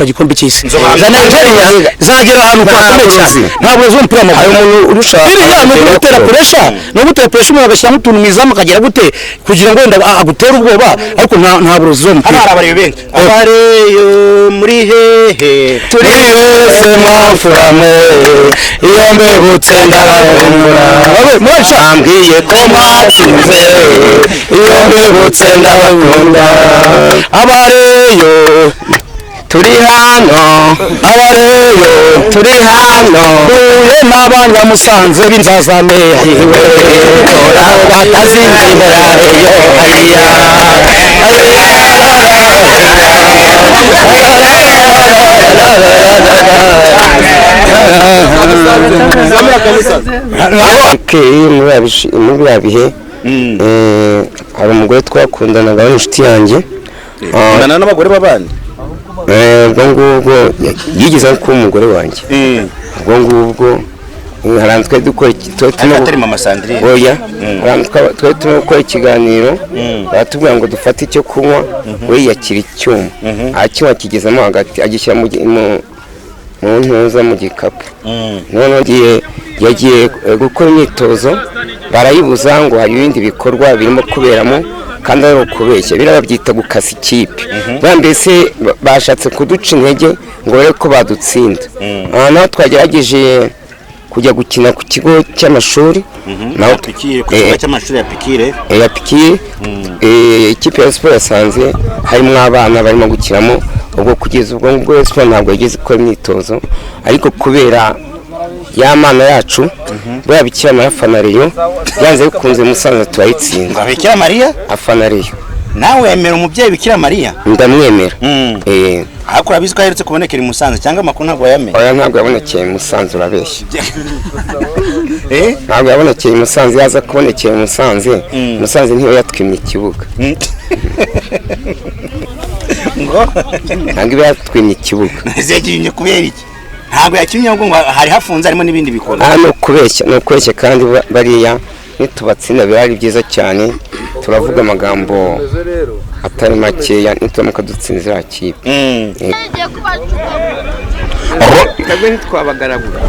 Gikombe cy'isi za Nigeria zagera ahantu hakomeye cyane, ntabwo z'umupira w'amaguru. Hari umuntu urusha Biriya ni ugutera pressure, ni ugutera pressure, umuntu agashyiramo utuntu mu izamu akagira gute kugira ngo wenda agutere ubwoba, ariko nta burozi zo Hano mupira. hari abareba benshi. Abareyo muri hehe? Turi wese mwamfura mwe, iyo mbebutse ndabahumura. Murasha Ambwiye ko mwatsinze, iyo mbebutse ndabakunda. Abareyo Turi hano. Abareyo Turi hano. Huye n'abanyamusanze b'inzazane, ayiwe, abo batazinzibera reyo hariya. Okay, muri biriya bihe hari umugore twakundanaga w'inshuti yanjye. Ukundana n'abagore b'abandi? Ubwo ngubwo yigeze no kuba umugore wanjye. Ubwo ngubwo hari ahantu twari dukora twari Ariko turimo atari mama Sandrine? Oya, hari ahantu twari turimo gukora ikiganiro, baratubwira ngo dufate icyo kunywa, we yakira icyuma, arakinywa akigezamo hagati, agishyira mu ntuza, mu gikapu. Noneho yagiye gukora imyitozo, barayibuza ngo hari ibindi bikorwa birimo kuberamo, kandi ari ukubeshya. Biriya babyita gukasa ikipe. Buriya mbese bashatse kuduca intege ngo barebe ko badutsinda. Aha naho twagerageje kujya gukina ku kigo cy'amashuri naho. Pikire, ku kigo cy'amashuri ya Pikire. Ya Pikire. Ikipe ya siporo yasanze harimo abana barimo gukinamo. Ubwo kugeza ubwo ngubwo Rayon Sport ntabwo yigeze ikora imyitozo, ariko kubera ya mana yacu, buriya Bikira Mariya afana Rayon, byanze bikunze Musanze turayitsinda. Ngo Bikira Mariya? Afana Rayon. Nawe wemera umubyeyi Bikira Mariya? Ndamwemera. Ariko urabizi ko aherutse kubonekera i Musanze, cyangwa amakuru ntabwo wayamenye? Oya, ntabwo yabonekeye i Musanze, urabeshya. Eh? Ntabwo yabonekeye i Musanze. Yaza kubonekera i Musanze, Musanze ntiyo yatwimye ikibuga. Ngo? Ntabwo iba yatwimye ikibuga. Yakinnye kubera iki? Ntabwo yakinnye ahubwo ngo hari hafunze, harimo n'ibindi bikorwa. Aha ni ukubeshya, ni ukubeshya. Kandi bariya nitubatsinda biba ari byiza cyane, turavuga amagambo atari makeya nituramuka dutsinze iriya kipe. Twebwe ntitwabagaragura.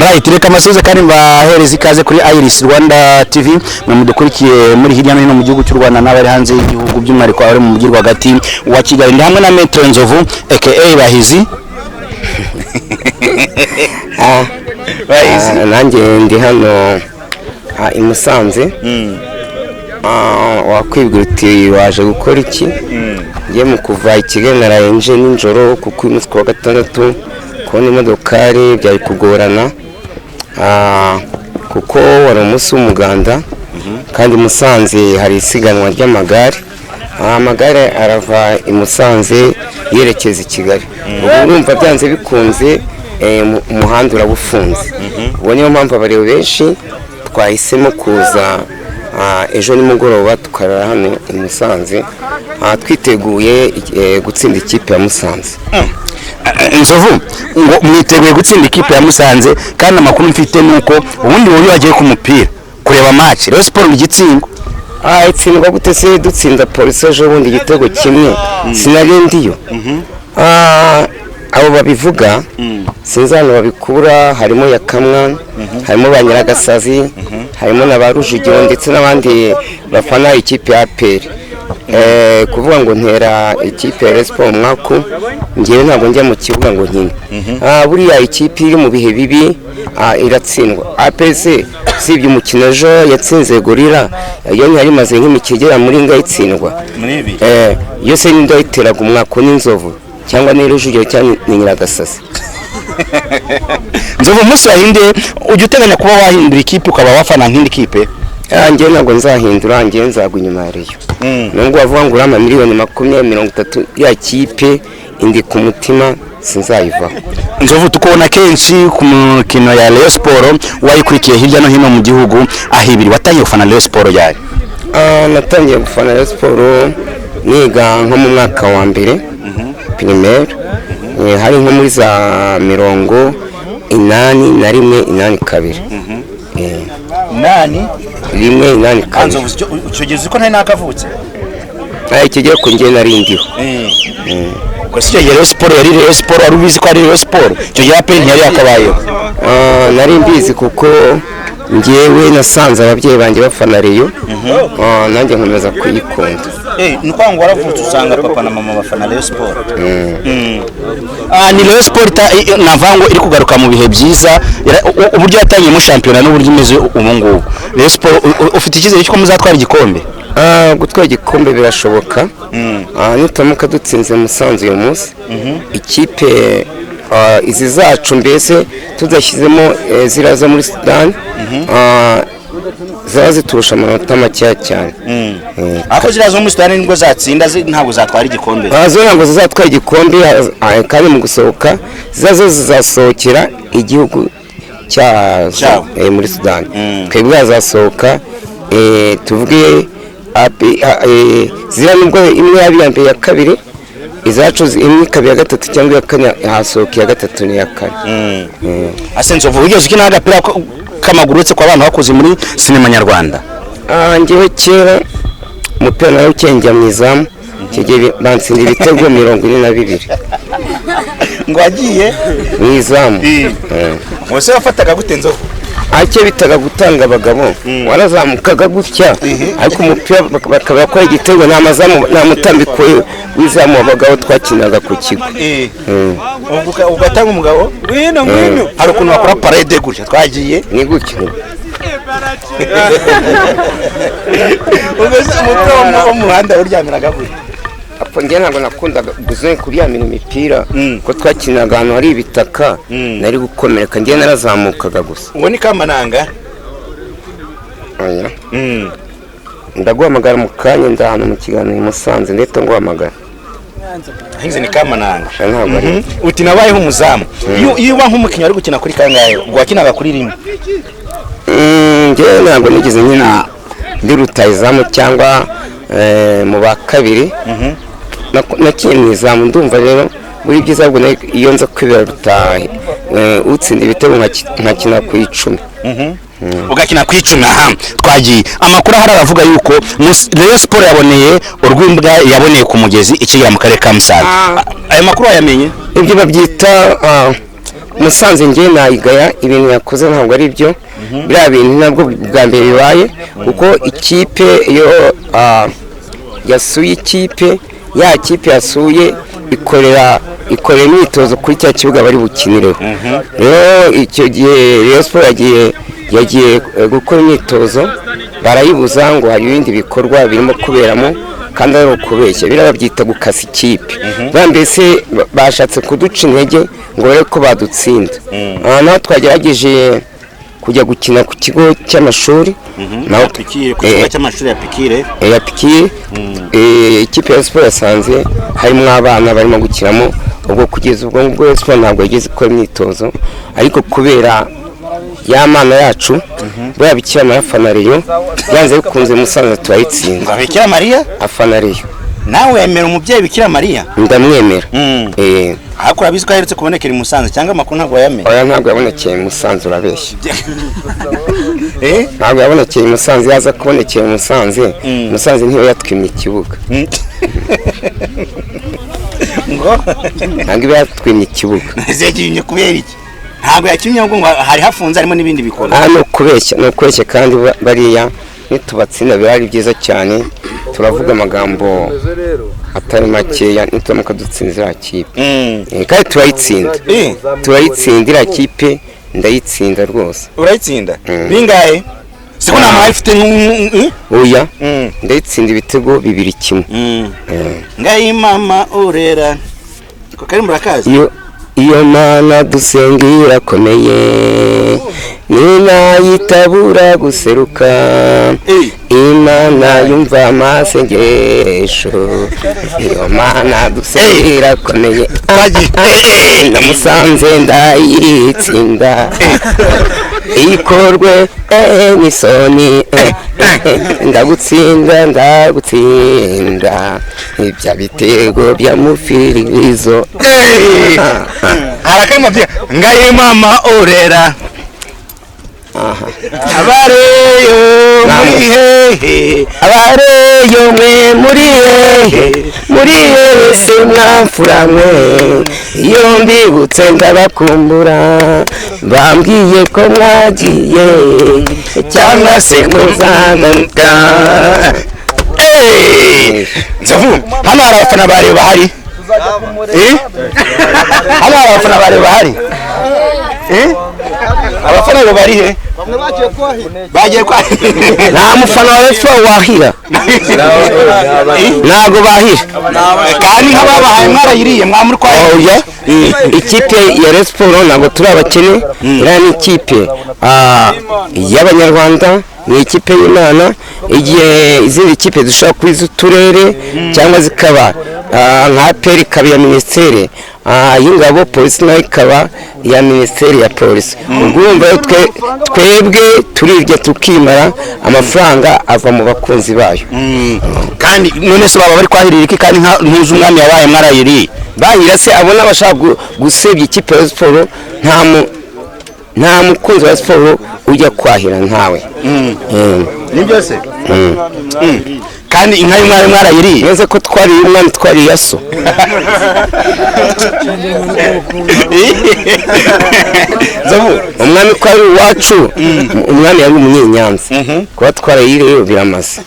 Right, reka amasuhuze kandi mbahereza ikaze kuri Iris Rwanda TV, mwe mudukurikiye muri hirya no hino mu gihugu cy'u Rwanda n'abari hanze y'igihugu, by'umwihariko abari mu mujyi rwagati wa Kigali. Ndi hamwe na Maître Nzovu aka Bahizi. Bahizi. Nanjye ndi hano i Musanze. Wakwibwira uti waje gukora iki? Ngiye mu kuva i Kigali, naraye nje nijoro, kuko uyu munsi ku wa gatandatu kubona imodokari byari kugorana, kuko wari umunsi w'umuganda, kandi i Musanze hari isiganwa ry'amagare. Amagare arava i Musanze yerekeza i Kigali. Ubu urumva byanze bikunze umuhanda uraba ufunze. Ubwo niyo mpamvu abareba benshi twahisemo kuza ejo nimugoroba tukarara hano i Musanze, twiteguye gutsinda ikipe ya Musanze. Nzovu, ngo mwiteguye gutsinda ikipe ya Musanze, kandi amakuru mfite ni uko ubundi wowe wagiye ku mupira kureba match Rayon Sport igitsindwa. Itsindwa gute se dutsinda Polisi ejo bundi igitego kimwe, sinari ndiyo? Abo babivuga sinzi ahantu babikura, harimo Yakamwa, harimo ba Nyiragasazi, harimo na ba Rujugiro ndetse n'abandi bafana ikipe ya APR. Kuvuga ngo ntera ikipe ya Rayon Sport umwaku, njyewe ntabwo njya mu kibuga ngo nkine. Buriya ikipe iri mu bihe bibi iratsindwa. APR usibye umukino ejo yatsinze Gorilla, yo ntiyari imaze nk'imikino igera muri ingahe itsindwa? Muri ibiri. Iyo se ninde wayiteraga umwaku? N'inzovu cyangwa ni Rujugiro cyangwa ni Nyiragasazi? Nzovu, umunsi wahinduye, ujya uteganya kuba wahindura ikipe ukaba wafana nk'indi kipe? Njyewe ntabwo nzahindura, njyewe nzagwa inyuma ya Rayon. Nubwo bavuga ngo uriya miliyoni 20, 30 ya kipe indi ku mutima, sinzayivaho. Nzovu, tukubona kenshi ku mikino ya Rayon Sport, wayikurikiye hirya no hino mu gihugu aho ibiri. Watangiye gufana Rayon Sport yayo? Natangiye gufana Rayon Sport niga nko mu mwaka wa mbere primaire. Hari nko muri za 81, 82. Nani? 1, 82. Nzovu, icyo gihe uzi ko ntari nakavutse. Icyo gihe ko njye nari ndiho. Ubwo si icyo gihe Rayon Sport yari Rayon Sport, wari ubizi ko ari Rayon Sport? Icyo gihe APR ntiyari yakabayeho. Nari mbizi kuko njyewe nasanze ababyeyi banjye bafana Rayon, nanjye nkomeza kuyikunda. Ni ukuvuga ngo waravutse usanga papa na mama bafana Rayon Sport. Ni Rayon Sport navuga ngo iri kugaruka mu bihe byiza, uburyo yatangiyemo shampiyona n'uburyo imeze ubu ngubu. Rayon Sport, ufite icyizere cy'uko muzatwara igikombe? Gutwara igikombe birashoboka. Nituramuka dutsinze Musanze uyu munsi, ikipe izi zacu mbese tudashyizemo ziriya zo muri Sudani, ziba ziturusha amanota makeya cyane. Ariko ziriya zo muri Sudani nibwo zatsinda, ntabwo zatwara igikombe. Zo ntabwo zizatwara igikombe, kandi mu gusohoka ziza zo zizasohokera igihugu cyazo Cyabo. Muri Sudani. Twebwe hazasohoka, tuvuge ziriya nubwo imwe yaba iya mbere, iya kabiri, izacu imwe ikaba iya gatatu cyangwa iya kane, hasohoka iya gatatu n'iya kane. Ase Nzovu, wigeze ukina agapira k'amaguru uretse ku abana bakoze muri sinema nyarwanda? Njyewe kera umupira nawe ukengera mu izamu, icyo gihe bansinda ibitego 42. Ngo wagiye Mu izamu. Ngo se wafataga gute, Nzovu? Icyo bitaga gutanga abagabo, warazamukaga gutya, ariko umupira bakaba bakora igitego. Nta mazamu, nta mutambiko w'izamu wabagaho, twakinaga ku kigo. Ubwo ugatanga umugabo, ngwino ngwino, hari ukuntu bakora parade gutya twagiye. Ni gutya. Ubwo se umupira wo mu muhanda uryamiraga gutya? Apfa, njye ntabwo nakundaga guze kuryamira imipira ko twakinaga ahantu hari ibitaka, nari gukomereka. Njye narazamukaga gusa. Ngo ni kamananga. Oya. Ndaguhamagara mu kanya, ndi ahantu mu kiganiro i Musanze, ndetse nguhamagara. Hinze ni kamananga. Oya, ntabwo ari. Uti nabayeho umuzamu. Iyo uba nk'umukinnyi wari gukina kuri kangahe? Ubwo wakinaga kuri rimwe? Njyewe ntabwo nigeze nkina ndi rutayizamu cyangwa mu ba kabiri. Nakinnye mu izamu. Ndumva rero muri byiza ahubwo iyo nza kwibera rutahi, utsinda ibitego nkakina ku 10. Ugakina ku 10. Aha twagiye, amakuru ahari aravuga yuko Rayon Sport yaboneye urw'imbwa yaboneye ku mugezi ikigera mu karere ka Musanze. Ayo makuru wayamenye? Ibyo babyita Musanze, njye nayigaya. Ibintu yakoze ntabwo ari byo. Biriya bintu ntabwo bwa mbere bibaye, kuko ikipe iyo yasuye ikipe, ya kipe yasuye ikorera imyitozo kuri cya kibuga bari bukinireho. Rero icyo gihe Rayon Sport yagiye gukora imyitozo, barayibuza ngo hari ibindi bikorwa birimo kuberamo, kandi ari ukubeshya. Biriya babyita gukasa ikipe. Buriya mbese bashatse kuduca intege ngo barebe ko badutsinda. Aha naho twagerageje kujya gukina ku kigo cy'amashuri naho. Pikire, ku kibuga cy'amashuri ya Pikire. Ya Pikire. Ikipe ya siporo yasanze harimo abana barimo gukinamo. Ubwo kugeza ubwo ngubwo Rayon Sport ntabwo yigeze ikora imyitozo, ariko kubera ya mana yacu, buriya Bikira Mariya afana Rayon, byanze bikunze Musanze turayitsinda. Ngo Bikira Mariya? Afana Rayon. Nawe wemera umubyeyi Bikira Mariya? Ndamwemera. Ariko urabizi ko aherutse kubonekera i Musanze, cyangwa amakuru ntabwo wayamenye? Oya, ntabwo yabonekeye i Musanze, urabeshya. Eh? Ntabwo yabonekeye i Musanze. Yaza kubonekera i Musanze, Musanze ntiyo yatwimye ikibuga. Ngo? Ntabwo iba yatwimye ikibuga. Yakinnye kubera iki? Ntabwo yakinnye ahubwo ngo hari hafunze, harimo n'ibindi bikorwa. Aha ni ukubeshya, ni ukubeshya. Kandi bariya nitubatsinda birari byiza cyane, turavuga amagambo atari makeya nituramuka dutsinze iriya kipe. Kandi turayitsinda. Turayitsinda iriya kipe, ndayitsinda rwose. Urayitsinda bingahe? Siko nta muhaye ufite? Oya, ndayitsinda ibitego 2-1. Ngayi mama urera ko kari murakazi. Iyo mana dusenga irakomeye, ninayitabura guseruka. Imana yumva amasengesho, iyo mana dusenga irakomeye. Namusanze ndayitsinda, ikorwe n'isoni. Ndagutsinda, ndagutsinda ibya bitego bya mufirizo. Hari akari mabyiga ngayi mama urera. Aha. Abareyo muri hehe? Abareyo mwe muri hehe? Muri hehe se mwamfura mwe? Iyo mbibutse ndabakumbura. Bambwiye ko mwagiye cyangwa se muzagaruka. Eh, Nzovu, hano hari abafana ba Rayon bahari? Eh? Hano hari abafana ba Rayon bahari? Eh? Abafana ba bari he? Bagiye kwa Nta mufana wa Rayon wahira, ntabwo bahira. Kandi nk'ababahaye mwarayiriye, mwamuri kwa Oya, ikipe ya Rayon Sports ntabwo turi abakene. Iriya ni ikipe y'Abanyarwanda, ni ikipe y'Imana. Igihe izindi kipe zishobora kuba iz'uturere cyangwa zikaba nka APR ikaba iya minisiteri y'ingabo, polisi nayo ikaba iya minisiteri ya polisi. Ubwo urumva rero twebwe turirya tukimara, amafaranga ava mu bakunzi bayo. Kandi none se baba bari kwahirira iki kandi ntuzi umwami yabaye mwarayiriye? Bahira se abona abashaka gusebya ikipe ya siporo? Nta mukunzi wa siporo ujya kwahira, ntawe. Nibyo se? Kandi inka y'umwami mwarayiriye. Neze ko twariye umwami, twariye so. Nzovu. Umwami ko ari iwacu, umwami yari umunyenyanza, kuba twarayiriye biramaze.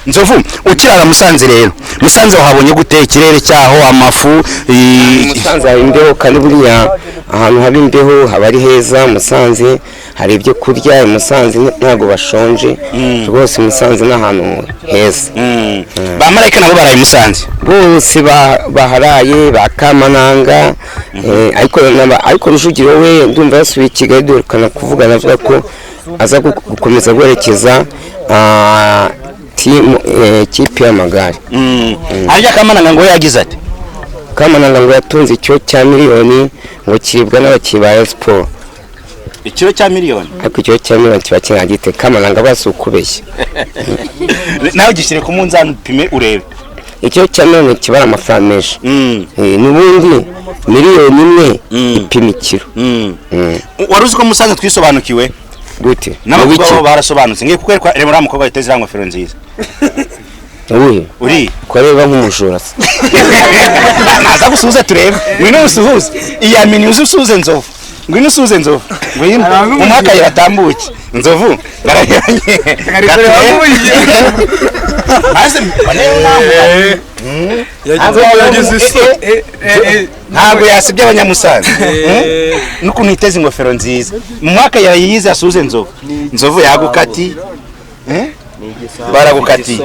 Nzovu, ukirara Musanze rero, Musanze wahabonye gute? Ikirere cyaho, amafu? Musanze hari imbeho, kandi buriya ahantu haba imbeho haba ari heza. Musanze hari ibyo kurya, Musanze ntabwo bashonje rwose, Musanze ni ahantu heza. Ba Marayika nabo baraye Musanze? Bose baharaye, ba Kamananga, ariko Rujugiro we ndumva yasubiye i Kigali. Duherukana kuvugana avuga ko aza gukomeza guherekeza timu, kipe y'amagare. Harya Kamananga ngo yagize ati? Kamananga ngo yatunze ikiro cya miliyoni, ngo kiribwa n'abakinnyi ba Rayon Sports. Ikiro cya miliyoni? Ariko ikiro cya miliyoni kiba kingana gite? Kamananga basi ukubeshya. Nawe gishyire ku munzani upime urebe. Ikiro cya miliyoni kibara amafaranga menshi. N'ubundi miliyoni 1 ipima ikiro. Wari uzi ko Musanze twisobanukiwe? Gute? N'abakobwa Mu bo barasobanutse. Ngiye kukwereka, reba uriya mukobwa witeze iriya ngofero nziza. Uwuhe? Uri Ko areba nk'umujura se? Naza gusuhuze turebe. Ngwino usuhuze iya mini, uze usuhuze Nzovu. Ngwino usuhuze Nzovu, ngwino umuhe akayira atambuke. Nzovu baraheranye, maze ntabwo yasibye abanyamusanze n'ukuntu yiteze ingofero nziza. Mu mwaka yayize asuhuze Nzovu. Nzovu yagukati, baragukatiye.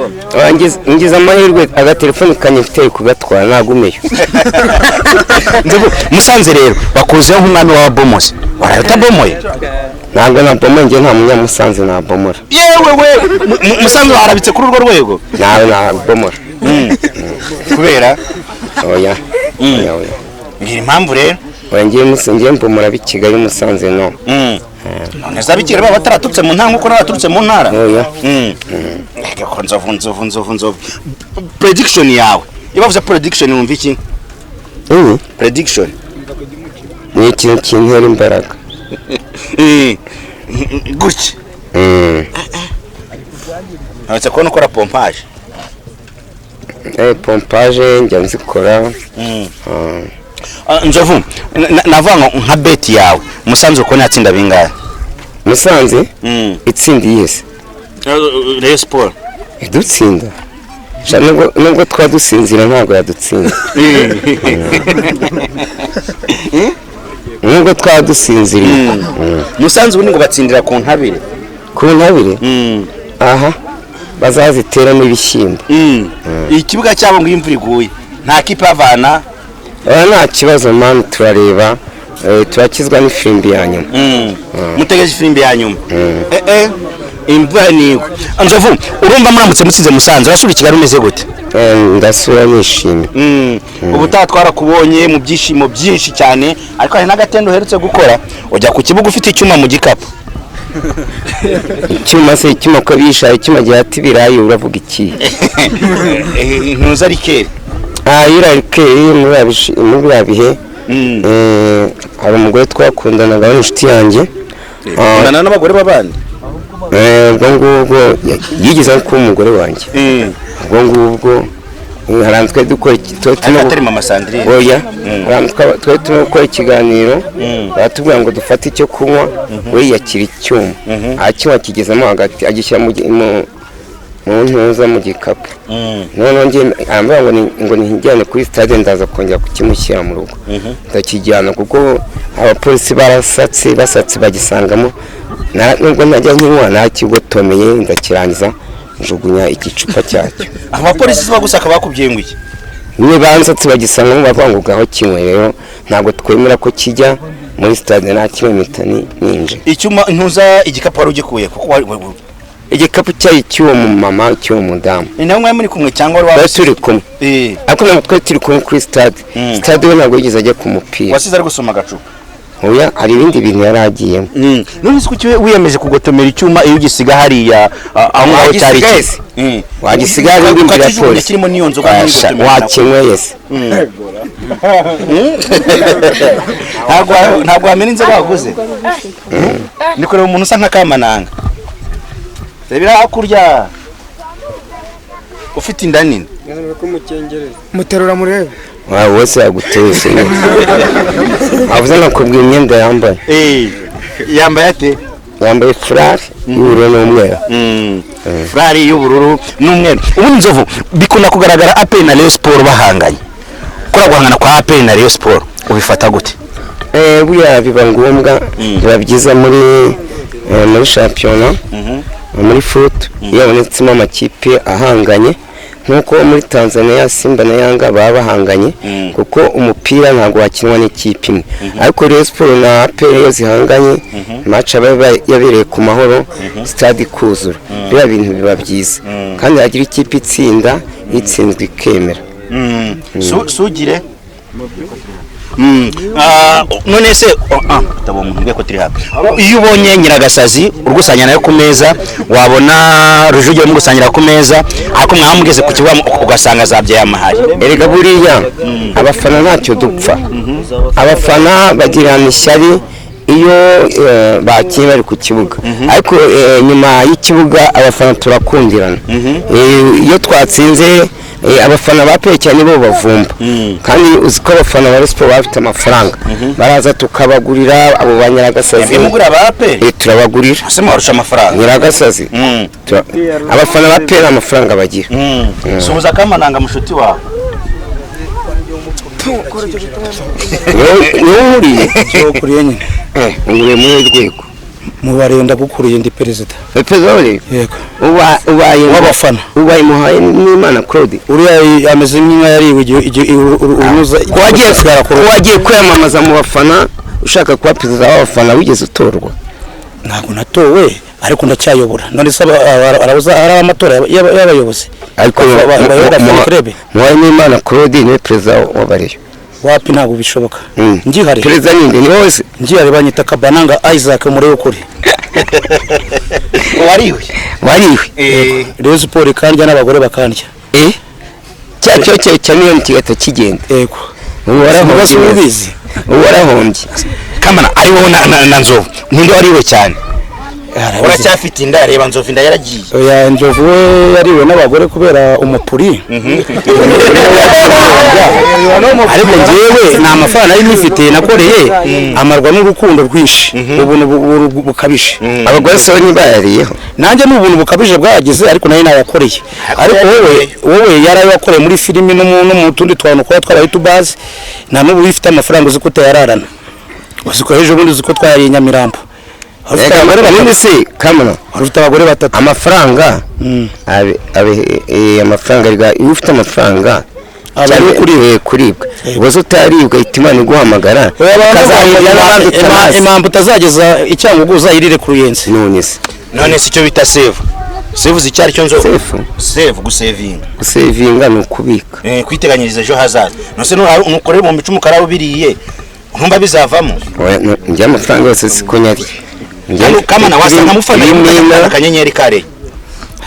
Ngize amahirwe agatelefoni kanjye mfite kugatwara, nagumeyo. Nzovu, Musanze rero bakuzeho nk'umwami w'ababomozi, waraye utabomoye? Ntabwo nabomoye njye, nta munyamusanze nabomora. Yewe we, Musanze warabitse kuri urwo rwego? Nawe nabomora. Kubera? Oya oya oya. Mbwira impamvu rero. Oya, ngiye mbomora ab'i Kigali, Musanze no. None se ab'i baba bataraturutse mu ntara nk'uko n'abaturutse mu ntara? Oya. Ego ko Nzovu, Nzovu, Nzovu, Nzovu, prediction yawe, iyo bavuze prediction wumva iki? Prediction. Ni ikintu kintera imbaraga. Gutya ntabwo kubona ukora pompage. Pompage njya nzikora. Nzovu, navuga ngo nka bet yawe, Musanze uko yatsinda bingahe? Musanze itsinda iyihe se? Rayon Sport. Idutsinda? Sha, nubwo twaba dusinzira ntabwo yadutsinda, nubwo twaba dusinziriye. Musanze ubundi ngo batsindira ku ntabire. Ku ntabire? Aha bazaziteramo ibishyimbo. Ikibuga cyabo ngo iyo imvura iguye nta kipe avana. Oya, nta kibazo mani, turareba, turakizwa n'ifirimbi ya nyuma. Mutegereje ifirimbi ya nyuma. Imvura nigwa. Nzovu, urumva muramutse mutsinze Musanze, urasubira i Kigali umeze gute? Ndasura nishimye. Ubutaha twarakubonye mu byishimo byinshi cyane, ariko hari n'agatendo uherutse gukora, ujya ku kibuga ufite icyuma mu gikapu. Icyuma se? Icyuma ko bishaye, icyuma gihata ibirayi, uravuga iki? Ntuza liqueur. Iriya liqueur muri biriya bihe, hari umugore twakundanaga w'inshuti yanjye. Ukundana n'abagore b'abandi? Ubwo ngubwo yigeze no kuba umugore wanjye. Ubwo ngubwo hari ahantu twari dukora twari Ariko turimo atari mama Sandrine. Oya, hari ahantu twari turimo gukora ikiganiro, baratubwira ngo dufate icyo kunywa, we yakira icyuma, arakinywa kigezemo hagati, agishyira mu ntuza, mu gikapu. Noneho njye arambwira ngo nijyane kuri stade, ndaza kongera kukimushyira mu rugo. Ndakijyana kuko abapolisi barasatse, basatse bagisangamo. Nubwo ntajya nkinywa, nakigotomeye ndakirangiza, njugunya igicupa cyacyo. Abapolisi bagusaka bakubwiye ngo iki? Niba bansatse bagisangamo, bavuga ngo gaho kinywe, rero ntabwo twemera ko kijya muri stade. Nta kimwe, mpita ninjira. Icyuma, ntuza, igikapu wari ugikuye kuko Igikapu cyari cy'uwo mumama, cy'uwo mudamu. Ni nawe mwari muri kumwe cyangwa wari Twari turi kumwe, ariko ntabwo twari turi kumwe kuri stade. Stade we ntabwo yigeze ajya ku mupira. Wasize ari gusoma agacupa? Oya, hari ibindi bintu yari agiyemo. None se kuki wiyemeje kugotomera icyuma iyo ugisiga hariya, aho ngaho cyari Wagisigaye kiri? se? Wagisiga hariya imbere ya Ukakijugunya polisi. kirimo n'iyo nzoga? Washa, ntugotomere. Wakinyweye se? Ntabwo wamena inzoga waguze. Ni kureba umuntu usa nka Kamananga, rebera hakurya, ufite inda nini. Muterura murebe. Wawe wese yaguteye se? Avuze nakubwira imyenda yambaye. Yambaye ate? Yambaye furari y'ubururu n'umweru. Furari y'ubururu n'umweru. Ubundi Nzovu, bikunda kugaragara APR na Rayon Sport bahanganye. Kuri guhangana kwa APR na Rayon Sport ubifata gute? Buriya biba ngombwa, biba byiza muri shampiyona, muri foot, iyo habonetsemo amakipe ahanganye, nk'uko muri Tanzania Simba na Yanga baba bahanganye, kuko umupira ntabwo wakinwa n'ikipe imwe. Ariko Rayon Sport na APR iyo zihanganye, match aba yabereye ku Mahoro, stade ikuzura, biriya bintu biba byiza, kandi hagira ikipe itsinda, itsinzwe ikemera. Sugire. None se utabonye umuntu mbwiye ko turi hano, Iyo ubonye Nyiragasazi uri nayo ku meza, wabona Rujugiro mugusangira ku meza, ariko mwaba mugeze ku kibuga ugasanga zabyaye amahari? Erega buriya abafana ntacyo dupfa. Abafana bagirana ishyari iyo bakinnye bari ku kibuga, ariko nyuma y'ikibuga abafana turakundirana. Iyo twatsinze, abafana ba APR cyane bo bavumba, kandi uzi ko abafana ba Rayon Sport baba bafite amafaranga, baraza tukabagurira abo ba Nyiragasazi. Mugura ba APR? Turabagurira. Ese mubarusha amafaranga? Nyiragasazi. Abafana ba APR amafaranga bagira. Suhuza Kamananga mushuti wawe. Niwe nkuriye. Ukuriye nyine. Nkuriye muri rwego. Mubare ndagukuriye, ndi perezida. Perezida w'Abareba? Yego. Ubaye W'abafana. Ubaye muhaye n'Imana Claude. Uriya ameze nk'inka yariwe igihe urunyuza. Wagiye kwiyamamaza mu bafana ushaka kuba perezida w'abafana, wigeze utorwa? Ntabwo natowe, ariko ndacyayobora. None se arabuza hari amatora y'abayobozi? Ariko Bayobora fan club. Muhaye n'Imana Claude niwe perezida w'Abareyo. Wapi, ntabwo bishoboka. Ngihari. Perezida ninde? Ni wowe se? Ngihari, banyita Kabananga Isaac umurebe ukuri. Wariwe? Wariwe. Rayon Sport ikandya n'abagore bakandya. Cya cyo cya miliyoni kigahita kigenda. Yego. Ubu warahombye Nubwo neza. ubizi. Ubu warahombye. Kamana, ari wowe na Nzovu, ninde wariwe cyane? Uracyafite inda, reba Nzovu inda yaragiye. Oya, Nzovu we yariwe n'abagore kubera umupuri, ariko njyewe ni amafaranga nari nifite nakoreye, amarwa n'urukundo rwinshi, ubuntu bukabije. Abagore se bo ntibayariyeho? Nanjye ni ubuntu bukabije bwagize, ariko nayo nayakoreye. Ariko wowe yarayakoreye muri filimi no mu tundi twantu kuba twaba youtubers, nta n'ubu ufite amafaranga, uzi ko utayararana, uzi ko ejo bundi, uzi ko twayariye i Nyamirambo. Wari ufite abagore None batatu. se Kamana, Wari ufite abagore batatu. Amafaranga amafaranga iyo ufite amafaranga Aba cyane ari kuribwa, kuribwa ubwo se utaribwa, ihita Imana iguhamagara ukazaribwa n'abandi utabazi. Impamvu utazageza icyangugu, uzayirire ku Ruyenzi. None se None se icyo bita save, save uzi icyo ari cyo, Nzovu? Save? Save, gusevinga. Gusevinga ni ukubika. Kwiteganyiriza ejo hazaza. None se nukorera 10,000 karabo biriye, ntumva bizavamo? Oya, njye amafaranga yose siko nyarya. Hano Kamana wasa nka mufana Ibimina. akanyenyeri kare.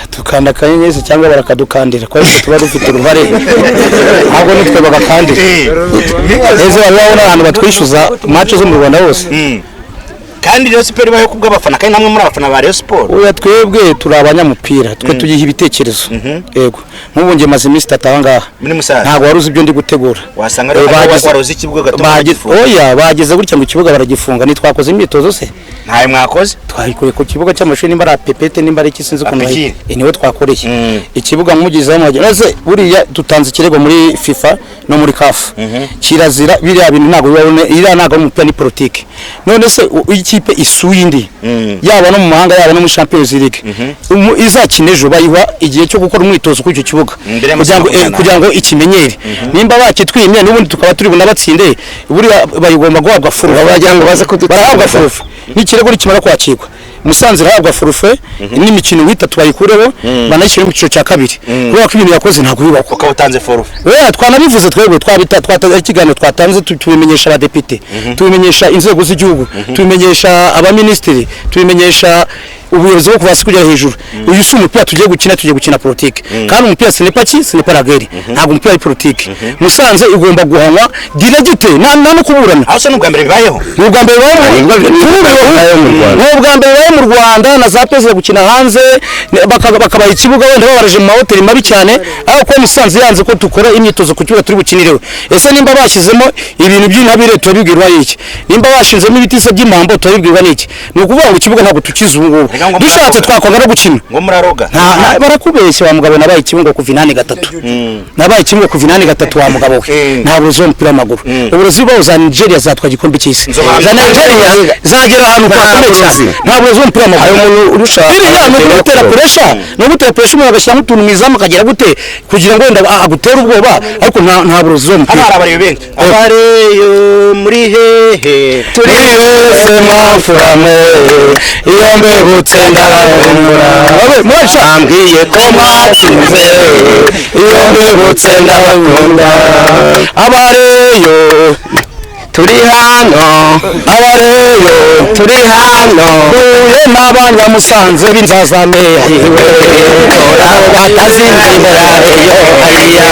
Tukanda akanyenyeri se cyangwa barakadukandira? Ko ariko tuba dufite uruhare, ahubwo nitwe bagakandira. Ese wari wabona ahantu batwishyuza match zo mu Rwanda hose? Kandi Rayon Sport ibayeho kubw'abafana, kandi namwe muri abafana ba Rayon Sport. Oya, twebwe turi abanyamupira, twe tugiha ibitekerezo. Yego, nk'ubu njye maze iminsi 3 aha ngaha. Muri Musanze. Ntabwo wari uzi ibyo ndi gutegura. Wasanga ari wari uzi ikibuga gato baragifunga. Oya, bageze gutya mu kibuga baragifunga. Ntitwakoze imyitozo se? Ntayo mwakoze. Twayikoreye ku kibuga cy'amashuri, nimba ari apepete, nimba ari iki, sinzi ukuntu. Apekire. Niwe twakoreye ikibuga mugizeho mwagera. Maze buriya dutanze ikirego muri FIFA no muri CAF. Kirazira biriya bintu, ntabwo biba iriya ntabwo ari umupira, ni politike. None se ikipe isuye indi, yaba no mu mahanga, yaba no muri Champions League, izakina ejo, bayiha igihe cyo gukora umwitozo kuri icyo kibuga Mbere y'amasaha kugira ngo 24. Kugira ngo ikimenyere. Nimba bakitwimye n'ubundi tukaba turi bunabatsinde, buriya bayigomba guhabwa forfait. Bagira ngo baze kudutsinda. Barahabwa forfait. N'ikirego nikimara kwakirwa, Musanze irahabwa forfait n'imikino itatu bayikureho, banayishyire mu cyiciro cya kabiri, kubera ko ibintu yakoze ntabwo bibaho. Ukaba utanze forfait. Weya, twanabivuze twebwe, twabita twata ikiganiro twatanze, tubimenyesha abadepite, tubimenyesha inzego z'igihugu, tubimenyesha abaminisitiri, tubimenyesha ubuyobozi bwo kuva hasi kugera hejuru. Uyu si umupira tugiye gukina, tugiye gukina politike. Kandi umupira ce n'est pas qui, ce n'est pas la guerre. Ntabwo umupira ari politike. Musanze igomba guhanwa direct, nta no kuburana. Aho se ni ubwa mbere bibayeho? Ni ubwa mbere bibaye bibaye mu Rwanda. Ni ubwa mbere bibaye mu Rwanda. Na za peze gukina hanze bakabaha ikibuga, wenda babaraje mu mahoteli mabi cyane, ariko kuba Musanze yanze ko dukora imyitozo ku kibuga turi bukinireho. Ese nimba bashyizemo ibintu by'intabire turabibwirwa n'iki? Nimba bashinzemo ibiti se by'impambo turabibwirwa n'iki? Ni ukuvuga ngo ikibuga ntabwo tukizi ubu ngubu. Reka ngo Dushatse muraroga. twakwanga no gukina. Ngo muraroga. Barakubeshya wa mugabo. Nabaye ikibuga kuva 83, nabaye ikibuga kuva 83 wa mugabo we. Nta burozi w'umupira w'amaguru. Uburozi bubaho za Nigeria zatwa igikombe cy'isi, za Nigeria zagera ahantu hakomeye cyane. Nta burozi w'umupira w'amaguru. Hari umuntu urusha Biriya ni ugutera pressure, ni ugutera pressure, umuntu agashyiramo utuntu mu izamu akagira gute kugira ngo wenda agutere ubwoba, ariko nta burozi Hano w'umupira. hari abareba benshi. Abareyo muri hehe? Turi wese mwamfurame, iyo mbebutse ndabahumura. Murasha Ambwiye ko mwatsinze, iyo mbebutse ndabakunda. Abareyo Turi hano. Abareyo Turi hano. Huye n'abanyamusanze b'inzazame, ayiwe, abo batazinzibera reyo hariya.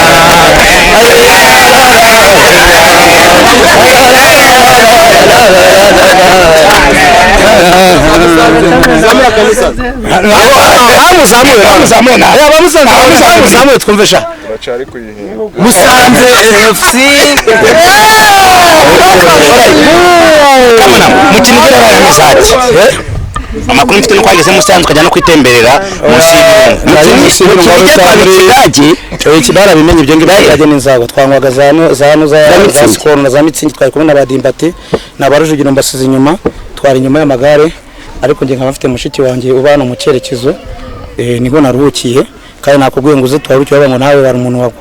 Bamuzamuye, Bamuzamuye nawe. Bamuzamuye, twumve sha. Bacari kuyihinga. Musanze FC. Kamana mukino ugera yarameze ati amakuru mfite nuko wageze Musanze ukajya no kwitemberera munsi y'ibirunga. Mu Mukino Kidage iki barabimenye ibyo ngibyo, byajya n'inzago twanywaga za no za no za za Skol na za Mitsingi. Twari kumwe na Badimbati na ba Rujugiro, mbasize inyuma, twari inyuma y'amagare, ariko njye nkaba mfite mushiki wanjye uba hano mu cyerekezo, niho naruhukiye. Kandi nakubwiye ngo uze tuharukiye, ngo nawe hari umuntu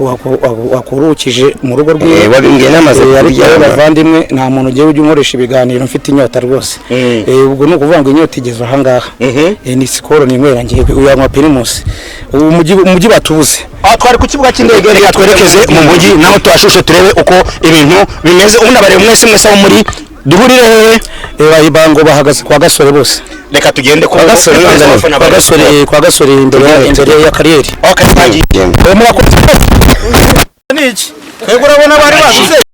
wakuruhukije mu rugo rwiwe. Wabimbwiye namaze Ariko kuryama. rero bavandimwe, nta muntu ugiye ujya unkoresha ibiganiro mfite inyota rwose. Ubwo ni ukuvuga ngo inyota igeze aha ngaha. Ni Skol ninywera ngiye uyanywa Primus. Ubu umujyi batubuze. Aho twari ku kibuga cy'indege, reka twerekeze mu mujyi naho tuhashushe turebe uko ibintu bimeze. Ubundi abareba mwese mwese aho muri duhurire hehe? Bango bahagaze kwa Gasore bose. Reka tugende Kwa Gasore, kwa Gasore, kwa Gasore, imbere ya kariyeri. Okay, twagiye. Murakoze. Niki twebwe urabona bari baguze.